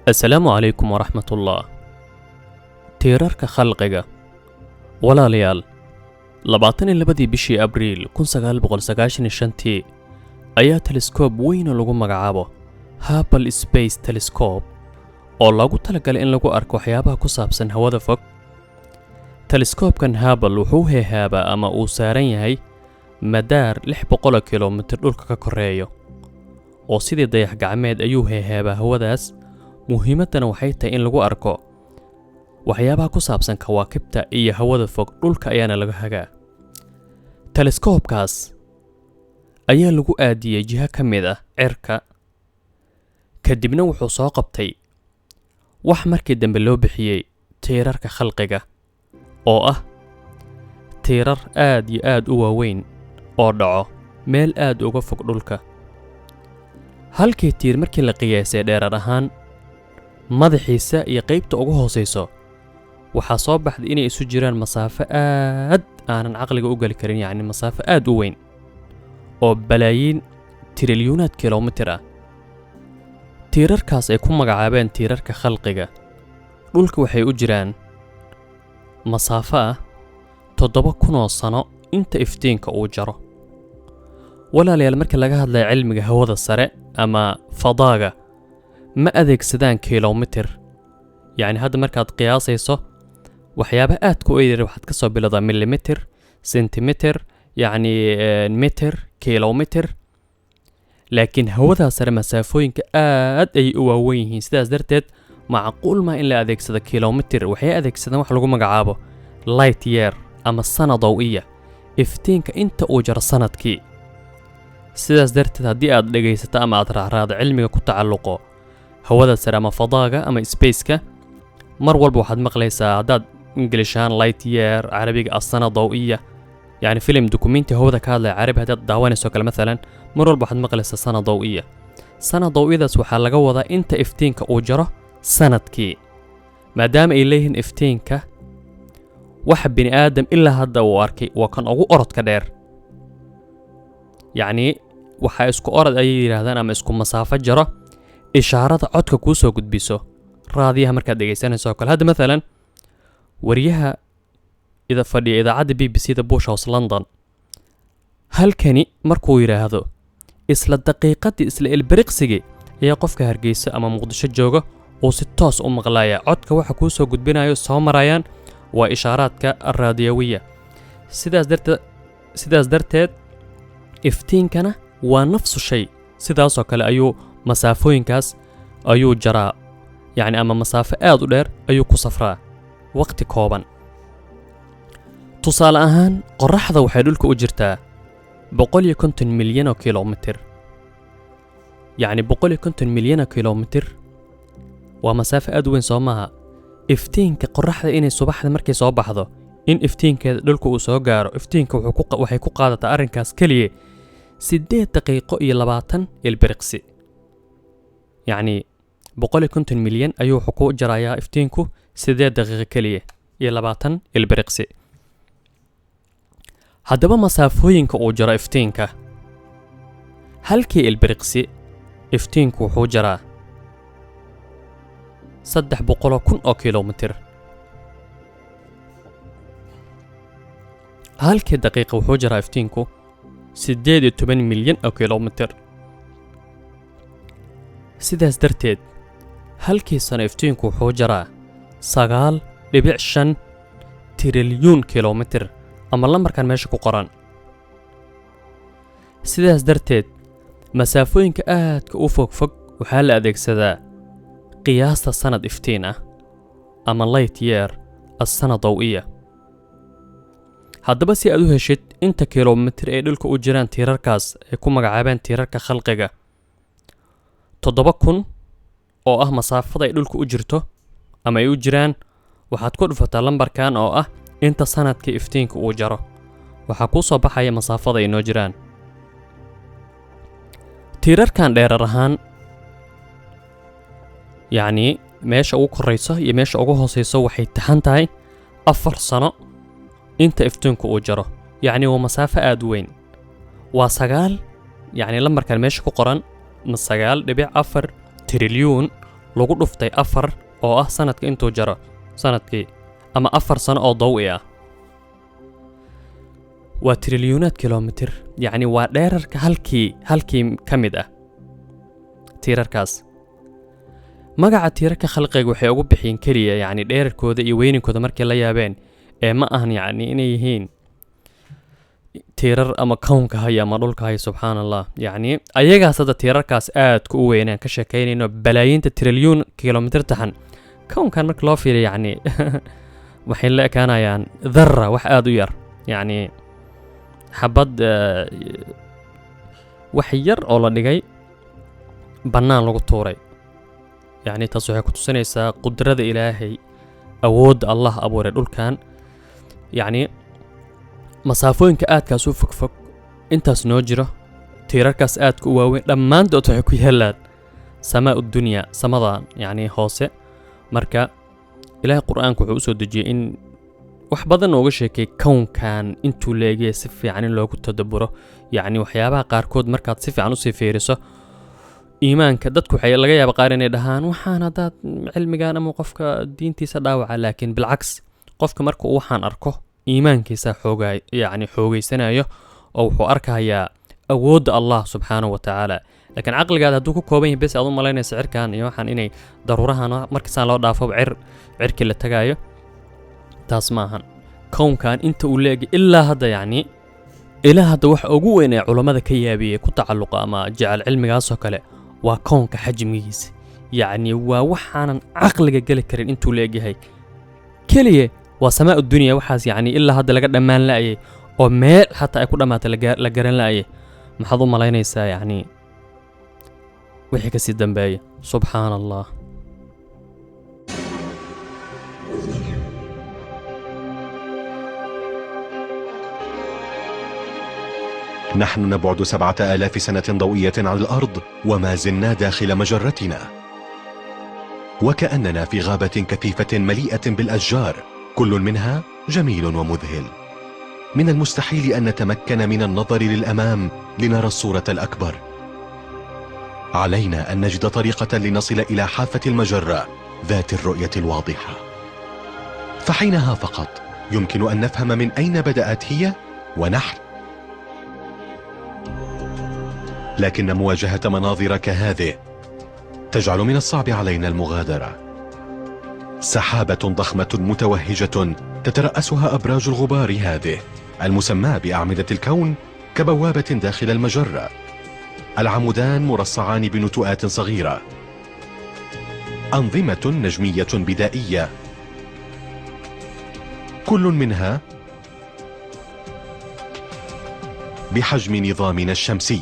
Assalaamu calaykum waraxmatullah. Tiirarka khalqiga. Walaalayaal, 22-dii bishii Abriil 1995-tii ayaa teleskoob weyn oo lagu magacaabo Hubble Space Telescope, oo loogu talagalay in lagu arko waxyaabaha ku saabsan hawada fog. Teleskoobkan Hubble wuxuu heehaabaa ama uu saaran yahay madaar 600 kilomitir dhulka ka koreeyo, oo sidii dayax gacmeed ayuu heehaabaa hawadaas. Muhiimaddana waxay tahay in lagu arko waxyaabaha ku saabsan kawaakibta iyo hawada fog. Dhulka ayaana laga hagaa. Teleskoobkaas ayaa lagu aadiyey jiho ka mid ah cirka, kadibna wuxuu soo qabtay wax markii dambe loo bixiyey tiirarka khalqiga, oo ah tiirar aad iyo aad u waaweyn oo dhaco meel aad uga fog dhulka. Halkii tiir markii la qiyaasay dheerar ahaan madaxiisa iyo qaybta ugu hoosayso, waxaa soo baxday inay isu jiraan masaafo aad aanan caqliga u geli karin, yacni masaafo aad u weyn oo balaayiin tirilyuunaad kilomitir ah. Tiirarkaas ay ku magacaabeen tiirarka khalqiga dhulka waxay u jiraan masaafo ah 7000 sano inta iftiinka uu jaro. Walaalayaal, marka laga hadlaya cilmiga hawada sare ama fadaaga, ma adeegsadaan kilomitir. Yacni hadda markaad qiyaasayso waxyaaba aadka u yaryar, waxaad ka soo bilowdaa millimeter, sentimitir, yacni mitir, kilomitir. Laakiin hawadaa sare masaafooyinka aad ayay u waaweyn yihiin. Sidaas darteed macquul ma in la adeegsado kilomitir. Waxay adeegsadaan wax lagu magacaabo light year ama sana dawiya, iftiinka inta uu jaro sanadkii. Sidaas darteed haddii aad dhegaysato ama aad raacraado cilmiga ku tacalluqo hawada sare ama fadaaga ama spaceka, mar walba waxaad maqlaysaa, haddaad Inglishaan light year, Carabiga asana dawiya. Yacni filim dukumenti hawada ka hadlaya Carabi haddaad daawanayso kale maalan, mar walba waxaad maqlaysaa sana dawiya. Sana dawiyadaas waxaa laga wadaa inta iftiinka uu jaro sanadkii, maadaama ay leeyihiin iftiinka waxa bini aadam ilaa hadda uu arkay waa kan ugu orodka dheer. Yacni waxaa isku orod ayay yidhaahdaan ama isku masaafo jaro ishaarada codka kuu soo gudbiso raadiyaha markaad dhegaysanayso oo kale. Hadda maalan wariyaha ida fadhiya idaacadda BBC da, Bush House, London, halkani markuu yidhaahdo, isla daqiiqadii, isla ilbiriqsigii ayaa qofka Hargeysa ama Muqdisho jooga uu si toos u maqlaya codka. Waxa kuu soo gudbinayo soo marayaan waa ishaaraadka raadiyawiya. Sidaas darteed iftiinkana waa nafsu shay, sidaasoo kale ayuu masaafooyinkaas ayuu jaraa, yacni ama masaafo aad u dheer ayuu ku safraa waqti kooban. Tusaale ahaan, qorraxda waxay dhulka u jirtaa 150 milyan oo kilomitir. Yacni 150 milyan oo kilomitir waa masaafo aad u weyn, soo maaha? Iftiinka qorraxda inay subaxda markay soo baxdo in iftiinkeeda dhulka uu soo gaaro, iftiinka waxay ku qaadataa arrinkaas keliya 8 daqiiqo iyo 20 ilbiriqsi. Yacni 150 milyan ayuu wuxuu ku jarayaa iftiinku 8 daqiiqo keliya iyo 20 ilbiriqsi. Haddaba masaafooyinka uu jaro iftiinka halkii ilbiriqsi, iftiinku wuxuu jaraa 300,000 oo kilomitir. Halkii daqiiqa wuxuu jaraa iftiinku 18 milyan oo kilomitir. Sidaas darteed halkii sano iftiinku wuxuu jaraa 9.5 trilyuun kilomitir ama lambarkan meesha ku qoran. Sidaas darteed masaafooyinka aadka u fogfog waxaa la adeegsadaa qiyaasta sanad iftiin ah ama light year, assana dawiya. Haddaba si aad u heshid inta kilomitir ay dhulka u jiraan tiirarkaas ay ku magacaabeen tiirarka khalqiga, 7000 oo ah masaafada ay dhulka u jirto ama ay u jiraan, waxaad ku dhufataa lambarkan oo ah inta sanadkii iftiinka uu jaro, waxaa kuu soo baxaya masaafada ay noo jiraan tiirarkan dheerar ahaan. Yacnii meesha ugu korayso iyo meesha ugu hooseyso waxay taxan tahay 4 sano inta iftiinku uu jaro. Yacni waa masaafo aad u weyn, waa sagaal, yacni lambarkan meesha ku qoran 9.4 trilyuun. Lagu dhuftay 4 oo ah sanadka intuu jaro sanadkii, ama 4 sano oo dawi ah, waa trilyuunaad kilomitir. Yacni waa dheerarka halkii ka mid ah tiirarkaas. Magaca tiirarka khalqiga waxay ugu bixiyeen keliya yacni dheerarkooda iyo weyninkooda markay la yaabeen, ee ma ahan yacni inay yihiin tiirar ama kownka haya ama dhulka haya. Subxaan Allah, yacni ayagaas hadda tiirarkaas aadka u weynaan ka sheekaynayno, balaayiinta trilyuun kilomitir taxan, kownkan marka loo fiiriyo yacni waxay la ekaanayaan dharra, wax aada u yar, yacni xabad wax yar oo la dhigay bannaan lagu tuuray. Yacni taas waxay ku tusinaysaa qudrada Ilaahay, awoodda Allah abuuray dhulkan. Yacni masaafooyinka aadkaas u fogfog intaas noo jiro, tiirarkaas aadka u waaweyn dhammaantood waxay ku yaalaan samaa uddunya, samadan yacni hoose. Marka Ilaahay Qur-aanku wuxuu usoo dejiyey in wax badan nooga sheekay kownkan intuu leegaya, si fiican in loogu tadaburo. Yacni waxyaabaha qaarkood markaad si fiican usii fiiriso, iimaanka dadku waxay laga yaaba qaar inay dhahaan waxaan haddaad cilmigan ama qofka diintiisa dhaawaca, laakiin bilcaks, qofka marka uu waxaan arko iimaankiisa xoogaa yacni xoogeysanayo, oo wuxuu arkayaa awoodda Allah subxaanahu wa tacaala. Laakiin caqligaada hadduu ku kooban yahay bes, aad u malaynaysa cirkan iyo waxaan inay daruurahan markasaan loo dhaafo cirkii la tagaayo, taas ma ahan. Kownkan inta uu leegay ilaa hadda, yacni ilaa hadda waxa ugu weyn ee culammada ka yaabiyey ku tacalluqa ama jecel cilmigaasoo kale waa kownka xajmigiisa. Yacni waa waxaanan caqliga geli karin intuu leegyahay. Keliya waa samaa dunya, waxaas yacni ilaa hadda laga dhammaan la'ayay oo meel xataa ay ku dhammaatay la garan la'ayay. Maxaad u malaynaysaa yacni wixii kasii dambeeya? Subxaana Allah. نحن نبعد 7000 سنة ضوئية عن الأرض وما زلنا داخل مجرتنا، وكأننا في غابة كثيفة مليئة بالأشجار، كل منها جميل ومذهل. من المستحيل أن نتمكن من النظر للأمام لنرى الصورة الأكبر. علينا أن نجد طريقة لنصل إلى حافة المجرة ذات الرؤية الواضحة، فحينها فقط يمكن أن نفهم من أين بدأت هي ونحن. لكن مواجهة مناظر كهذه تجعل من الصعب علينا المغادرة. سحابة ضخمة متوهجة تترأسها أبراج الغبار هذه المسماة بأعمدة الكون كبوابة داخل المجرة. العمودان مرصعان بنتوءات صغيرة، أنظمة نجمية بدائية، كل منها بحجم نظامنا الشمسي.